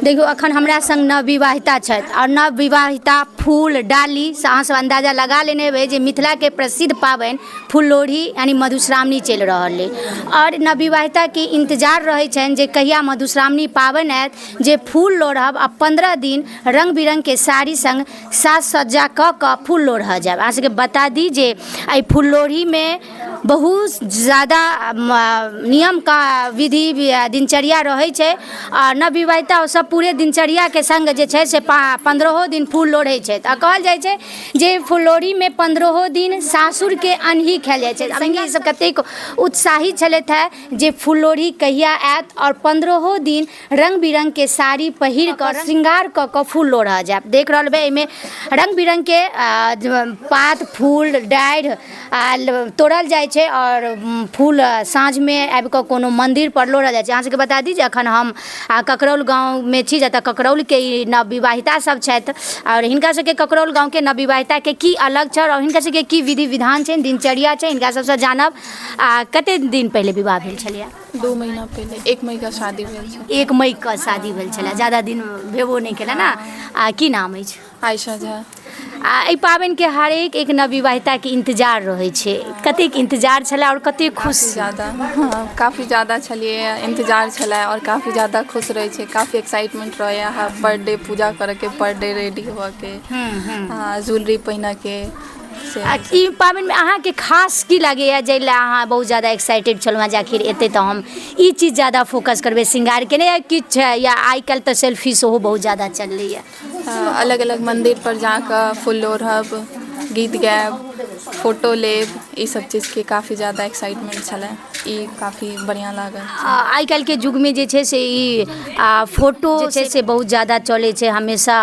देखियौ, अखन हमरा संग नवविवाहिता छथि आओर नवविवाहिता फूल डालीसँ अहाँसभ अन्दाजा लगा लेने हेबै जे मिथिलाके प्रसिद्ध पाबनि फुललोढ़ी यानि मधुश्रावणी चलि रहल अइ। आओर नवविवाहिताके इन्तजार रहै छनि जे कहिया मधुश्रावणी पाबनि आयत जे फूल लोढ़ब आ 15 दिन रङ्ग बिरङ्गके साड़ी सङ्ग साज सज्जा कऽ कऽ फूल लोढ़ऽ जायब। अहाँ सबके बता दी जे एहि फुललोढ़ीमे बहुत जादा नियम का विधि दिनचर्या रहै छै आ नवविवाहिता सब पूरे दिनचर्याके सङ्ग जे छै से 15 दिन फूल लोढ़ै छथि। आ कहल जाइ छै जे फुललोढ़ीमे 15 दिन सासुरके अन्न ही खायल जाइ छै। सङ्गी सब कतेक उत्साहित छलथि हेँ जे फुललोढ़ी कहिया आयत आओर 15 दिन रङ्ग बिरङ्गके साड़ी पहिर कऽ श्रृंगार कऽ कऽ फूल लोढ़ऽ जायब। देख रहल हेबै, एहिमे रङ्ग बिरङ्गके पात, फूल, डाढ़ि तोड़ल जाइ छै आओर फूल साँझमे आबि कऽ कोनो मन्दिरपर लोढ़ल जाइ छै। अहाँ सबके बता दी जे अखन हम ककरौल गाँवमे छी, जतऽ ककरौलके ई नवविवाहिता सब छथि आओर हिनका सबके ककरौल गाँवके नवविवाहिताके की अलग छै आओर हिनका सबके की विधि विधान छनि, दिनचर्या छै, हिनका सबसँ जानब। आ कते दिन पहिले विवाह भेल छलैए? 2 महीना पहिले, 1 मई के शादी भेल छै। 1 मई के शादी भेल छलै, ज्यादा दिन भेबो नहि केलै ने। आ की नाम अछि? आयशा झा। आ एहि पाबनिके हरेक एक नवविवाहिताके इन्तजार रहै छै, कतेक इन्तजार छलै आओर कतेक खुश? ज्यादा, हँ, काफी ज्यादा छलियै, इन्तजार छलै आओर काफी ज्यादा खुश रहै छै, काफी एक्साइटमेंट रहैए पर डे पूजा करऽके, पर डे रेडी होअके, ज्वेलरी पहिनऽके से। आ ई पाबनिमे अहाँके खास की लागैए जाहि लए अहाँ बहुत ज्यादा एक्साइटेड छलहुँ हेँ जे आखिर एतै तऽ हम ई चीज ज्यादा फोकस करबै, श्रृंगारके नहि या किछु? या आइ काल्हि तऽ सेल्फी सेहो बहुत ज्यादा चललैए। अलग अलग मन्दिर पर जाकऽ फूल लोढ़ब, गीत गायब, फोटो लेब, ई सब चीजके काफी ज्यादा एक्साइटमेंट छलै, ई काफी बढ़िआँ लागल। आइ काल्हिके युगमे जे छै से ई फोटो जे छै से बहुत ज्यादा चलै छै। हमेशा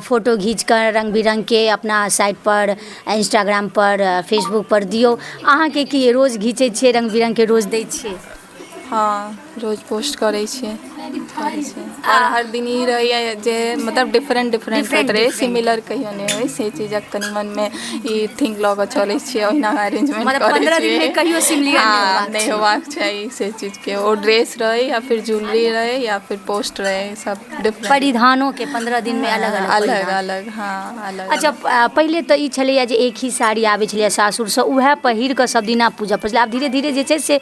फोटो घीच कऽ रङ्ग बिरङ्गके अपना साइटपर, इंस्टाग्रामपर, फेसबुकपर दियौ। अहाँके की रोज घीचै छियै रङ्ग बिरङ्गके, रोज दै छियै? हँ, रोज पोस्ट करै छियै, करै छियै आओर हर दिन ई रहैए जे मतलब डिफरेंट डिफरेंट होइत रहै, सिमिलर कहियो नहि होइ, से चीजक कनि मनमे ई थिंक लऽ कऽ चलै छियै, ओहिना अरेंजमेंट मतलब करै 15 दिनमे छियै। कहियो सिमिलर नहि हँ होबाक नहि छै। होबाक चाही से चीजके, ओ ड्रेस रहै या फिर ज्वेलरी रहै या फिर पोस्ट रहै, सब डिफरेंट। परिधानोके 15 दिनमे अलग अलग अलग परिधान। अलग, हँ, अलग। अच्छा, पहिले तऽ ई छलैए जे एक ही साड़ी आबै छलैए सासुरसँ, उएह पहिर कऽ सब दिना पूजा पड़ै छलै। आब धीरे धीरे जे छै से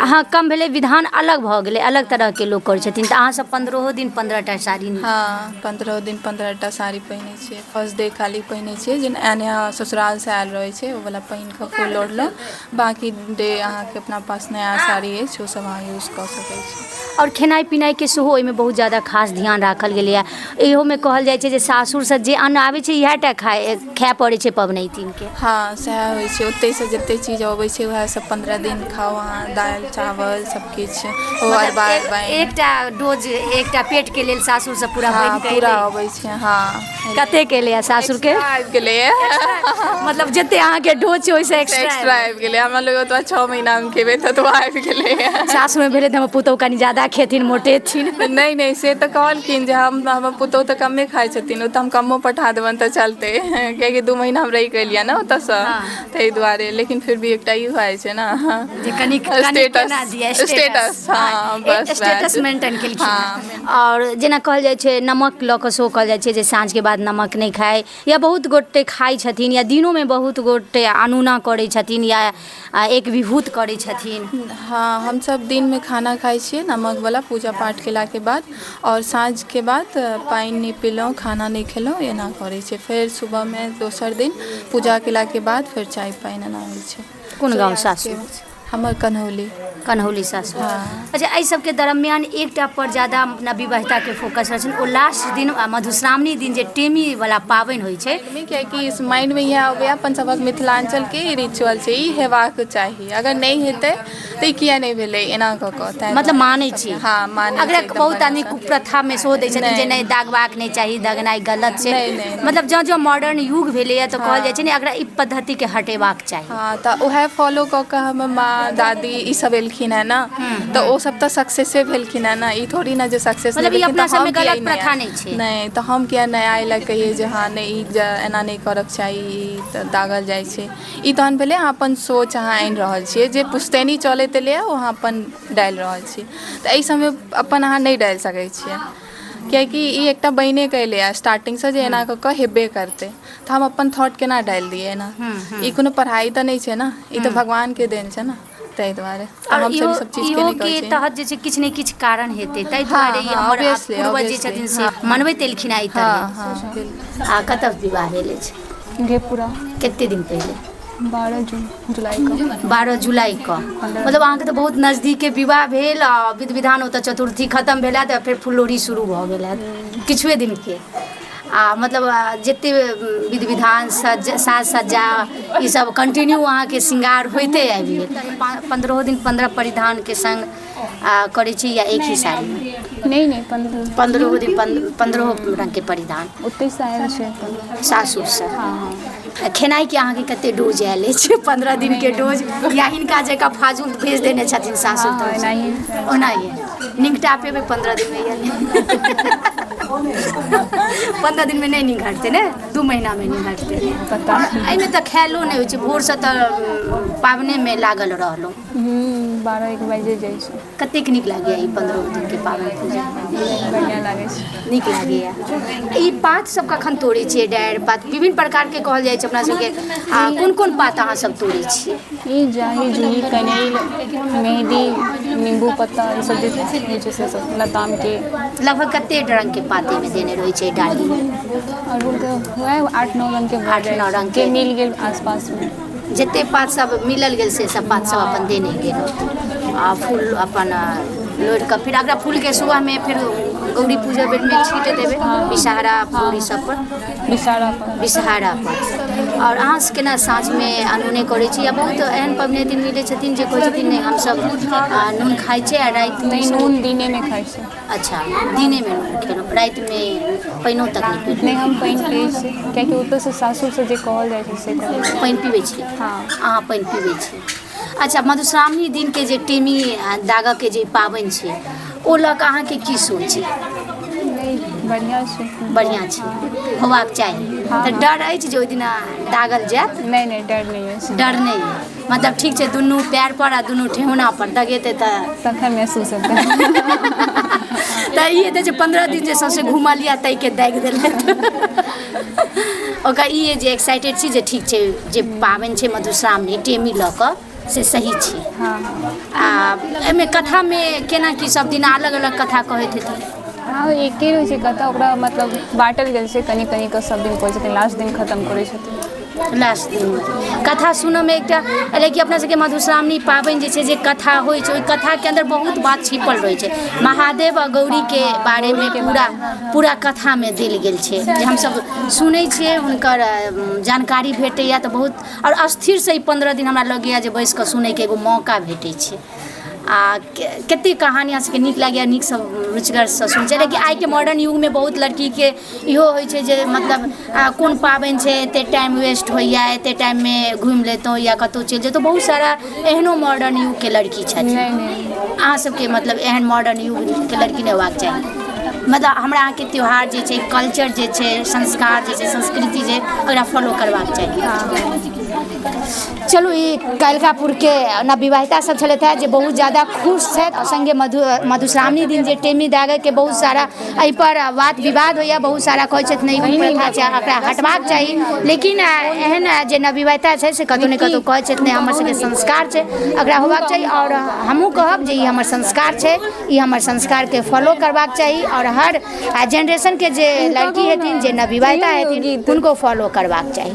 हँ कम भेलै, विधान अलग भऽ गेलै, अलग तरहके लोक करै छथिन। तऽ अहाँसभ 15 दिन 15टा साड़ी? हँ, 15 दिन 15टा साड़ी पहिनै छियै। फर्स्ट डे खाली पहिनै छियै जे नया नया ससुरालसँ आयल रहै छै, ओ वला पहिन कऽ फूल लोढ़लहुँ। बाँकी डे अहाँके अपना पास नया साड़ी अछि, ओ सब अहाँ यूज कऽ सकै छी। आओर खेनाइ पिनाइके सेहो ओहिमे बहुत ज्यादा खास ध्यान राखल गेलैए। इहोमे कहल जाइ छै जे सासुरसँ जे अन्न आबै छै इएह टा खाइ खाय पड़ै छै पबनैतिनके? हँ, सएह होइ छै। ओतहिसँ जते चीज अबै छै उएह सब 15 दिन खाउ अहाँ, दालि चावल सबकिछु ओ अरबा अरबाइन। एकटा डोज, एकटा पेटके लेल सासुरसँ पूरा हँ बनि कऽ पूरा एलै। अबै छै, हँ। कतेक एलैए सासुरके? एक्स्ट्रा आबि गेलैए। मतलब जते अहाँके डोज छै ओहिसँ एक्स्ट्रा एक्स्ट्रा आबि गेलै। हमरा लोग ओतबा 6 महीनामे खेबै ततबा आबि गेलैए। सासुरमे भेलै तऽ हमर पुतहु कनि ज्यादा खेथिन, मोटेथिन। नहि नहि, से तऽ कहलखिन जे हम हमर पुतहु तऽ कमे खाइ छथिन, ओ तऽ हम कमो पठा देबनि तऽ चलतै, कियाकि 2 महीना हम रहि गेलियै ने ओतऽसँ, ताहि दुआरे। लेकिन फिर भी एकटा ई भऽ जाइ छै ने जे कनि कनि केना दिअ स्टेटस। हँ, बस स्टेटस मेंटेन केलखिन। हँ। आओर जेना कहल जाइ छै नमक लऽ कऽ सेहो कहल जाइ छै जे साँझके बाद नमक नहि खाइ, या बहुत गोटे खाइ छथिन, या दिनोमे बहुत गोटे अनूना करै छथिन या एक विभूत करै छथिन? हँ, हमसब दिनमे खाना खाइ छियै नमकवला पूजा पाठ केलाके बाद, आओर साँझके बाद पानि नहि पीलहुँ, खाना नहि खेलहुँ, एना करै छियै। फेर सुबहमे दोसर दिन पूजा केलाके बाद फेर चाय पानि एना होइ छै। कोन गाँव सासुर? हमर कन्हौली। कन्हौली सासुर। हँ। अच्छा, एहि सबके दरमियान एकटा पर ज्यादा नवविवाहिताके फोकस रहै छनि, ओ लास्ट दिन मधुश्रावणी दिन जे टेमी वाला पाबनि होइ छै। कियाकि माइंडमे इएह अबैए अपन सभक मिथिलाञ्चलके ई रिचुअल छै, ई हेबाक चाही, अगर नहि हेतै तऽ ई किया नहि भेलै, एना कऽ कऽ ताहि मतलब दुआरे मानै छी? हँ, मानै अगर छी एकदम बहुत आदमी बढ़िआँसँ। कुप्रथामे सेहो दै छथिन जे नहि। नहि, दागबाक नहि चाही, दगनाइ गलत छै। नहि नहि। मतलब जँ जँ मॉडर्न युग भेलैए तऽ कहल जाइ छै ने एकरा ई पद्धतिके हटेबाक चाही। हँ, तऽ उएह फॉलो कऽ कऽ हमर माँ, दादी ई सब एलखिन हेँ ने, तऽ ओ सब तऽ सक्सेसे भेलखिन हेँ ने। ई थोड़ी ने जे सक्सेस नहि मतलब ई भेलखिन अपना तऽ सबमे हम किया गलत ई प्रथा नया नहि छै। नहि तऽ हम किया नया एहि लए कहियै जे हँ नहि, ई एना नहि करऽके चाही, ई तऽ दागल जाइ छै। ई तहन भेलै अहाँ अपन सोच अहाँ आनि रहल छियै, जे पुश्तैनी चलैत एलैए ओ अहाँ अपन डालि रहल छियै, तऽ एहि सबमे अपन अहाँ नहि डालि सकै छियै। कियाकि ई एकटा बनिए कऽ एलैए स्टार्टिंगसँ जे एना कऽ कऽ हेबे करतै, तऽ हम अपन थॉट केना डालि दियै एना? ई कोनो पढ़ाइ तऽ नहि छै ने, ई तऽ भगवानके देन छै ने, ताहि दुआरे आओर हमसब इहो ई सब चीजके इहो नहि कहै के छियै। तहत जे छै किछु ने किछु कारण हेतै, ताहि दुआरे ई हमर ऑब्वियसली, पूर्वज जे ऑब्वियसली, छथिन से मनबैत एलखिन एहि हँ तरहे। हँ, बिल्कुल। आ कतऽ विवाह भेल अछि? घेपुरा। कते दिन पहिले? 12 जून जुलाइके। 12 जुलाइके, मतलब अहाँके तऽ बहुत नजदीके विवाह भेल आ विध विधान ओतऽ चतुर्थी खतम भेल हैत आ फेर फुललोढ़ी शुरू भऽ गेल हैत किछुए दिनके। आ मतलब जते विध विधान सज साज सज्जा ई सब कंटिन्यू अहाँके श्रृंगार होइते आबि गेल। 15 दिन 15 परिधानके संग करै छी या एक ही साड़ीमे? नहि नहि, 15। 15 दिन 15 रङ्गके परिधान। ओतहिसँ आयल छै अपन सासुरसँ? हँ। खेनाइके अहाँके कते डोज आयल अछि 15 दिनके डोज, या हिनका जकाँ फाजुल भेज देने छथिन सासुर? हँ, तरफसँ एनाहिए। ओनाहिए निकटा पेबै 15 दिनमे या 15 दिनमे? नहि निघटतै ने, 2 महीनामे निघटतै। पता। एहिमे तऽ खायलो नहि होइ छै, भोरसँ तऽ पाबनेमे लागल रहलहुँ। 12-1 बाजि जाइ छै। कतेक नीक लागैए ई 15 दिनके पाबनि पूजा? बढ़िआँ लागै छै। नीक लागैए। ई पात सब कखन तोड़ै छियै? डारि पात विभिन्न प्रकारके कहल जाइ छै अपना सबके, आ कोन कोन पात अहाँ सब तोड़ै छियै? ई जाही जूही, कनैल, मेहदी, नीम्बू पत्ता, ई सब जे होइ छै से सब, लतामके। लगभग कते रङ्गके पात एहिमे देने रहै छै डालीमे? अड़हुलके वएह 8-9 रङ्गके भऽ 8-9 जाइ छै। रङ्गके। जे मिल गेल आसपासमे, जते पात सब मिलल गेल से सब पात सब अपन देने गेलहुँ आ फूल अपन लोढ़ि कऽ फेर अगला फूलके सुबहमे फेर गौरी पूजा बेरमे छीट देबै विषहरा गौरी सब पर। विषारा पर। विषहारा पर। आओर अहाँ सब केना साँझमे अनूने करै छी, या बहुत एहन पबनैतिन मिलै छथिन जे कहै छथिन नहि, हमसब नून खाइ छियै आ रातिमे? नहि, नून दिनेमे खाइ छै। अच्छा, दिनेमे नून खेलहुँ, रातिमे पानिओ तक नहि पीलहुँ? नहि, हम पानि पियै छी, कियाकि ओतऽसँ सासुरसँ जे कहल जाइ छै से करै छी। पानि पीबै छी? हँ। अहाँ पानि पीबै छी। अच्छा, मधुश्रावणी दिनके जे टेमी दागऽके जे पाबनि छै, ओ लऽ कऽ अहाँके की सोच अइ? नहि, बढ़िआँ छै। बढ़िआँ छै, होबाक चाही। तऽ डर अछि जे ओहि दिना दागल जायत? नहि नहि, डर नहि अछि। डर नहि अइ, मतलब ठीक छै, दुनू पैर पर आ दुनू ठेहुना पर दगेतै तऽ तखन महसूस हेतै। तऽ ई हेतै जे 15 दिन जे सौंसे घुमल यऽ ताहिके दागि देलथि ओकर। ई अइ जे एक्साइटेड छी जे ठीक छै, जे पाबनि छै मधुश्रावणी टेमी लऽ कऽ से सही छै। हँ। आ एहिमे कथामे केना की सब दिन अलग अलग कथा कहैत हेथिन? हँ, एके रहै छै कथा, ओकरा मतलब बाँटल गेल छै, कनि कनि कऽ सब दिन कहै छथिन, लास्ट दिन खतम करै छथिन। लास्ट दिन कथा सुनऽमे एकटा लेकिन अपना सबके मधुश्रावणी पाबनि जे छै, जे कथा होइ छै, ओहि कथाके अन्दर बहुत बात छिपल रहै छै। महादेव आ गौरीके बारेमे पूरा पूरा कथामे देल गेल छै, जे हमसब सुनै छियै, हुनकर जानकारी भेटैए, तऽ बहुत आओर अस्थिरसँ ई 15 दिन हमरा लगैए जे बैस कऽ सुनैके एगो मौका भेटै छै। आ कतेक कहानी अहाँ सबके नीक लागैए, नीकसँ रुचिगरसँ सुनै छै? लेकिन आइके मॉडर्न युगमे बहुत लड़कीके इहो होइ छै जे मतलब कोन पाबनि छै, एते टाइम वेस्ट होइए, एते टाइममे घुमि लेतहुँ या कतहु चलि जैतहुँ। बहुत सारा एहनो मॉडर्न युगके लड़की छथिन। नहि नहि। अहाँ सबके मतलब एहन मॉडर्न युगके लड़की नहि होबाक चाही, मतलब हमरा अहाँके त्यौहार जे छै, कल्चर जे छै, संस्कार जे छै, संस्कृति जे, ओकरा फॉलो करबाक चाही। चलू, ई कलिकापुरके नवविवाहिता सब छलथि हेँ जे बहुत ज्यादा खुश छथि आओर सङ्गे मधुश्रावणी दिन जे टेमी दागैके बहुत सारा एहिपर वाद विवाद होइए। बहुत सारा कहै छथि नहि, ई प्रथा छै, एकरा हटबाक चाही, लेकिन एहन जे नवविवाहिता छै से कतहु ने कतहु कहै छथि नहि, हमर सबके संस्कार छै, एकरा होबाक चाही। आओर हमहूँ कहब जे ई हमर संस्कार छै, ई हमर संस्कारके फॉलो करबाक चाही आओर हर जेनरेशनके जे लड़की हेथिन, जे नवविवाहिता हेथिन, हुनको फॉलो करबाक चाही।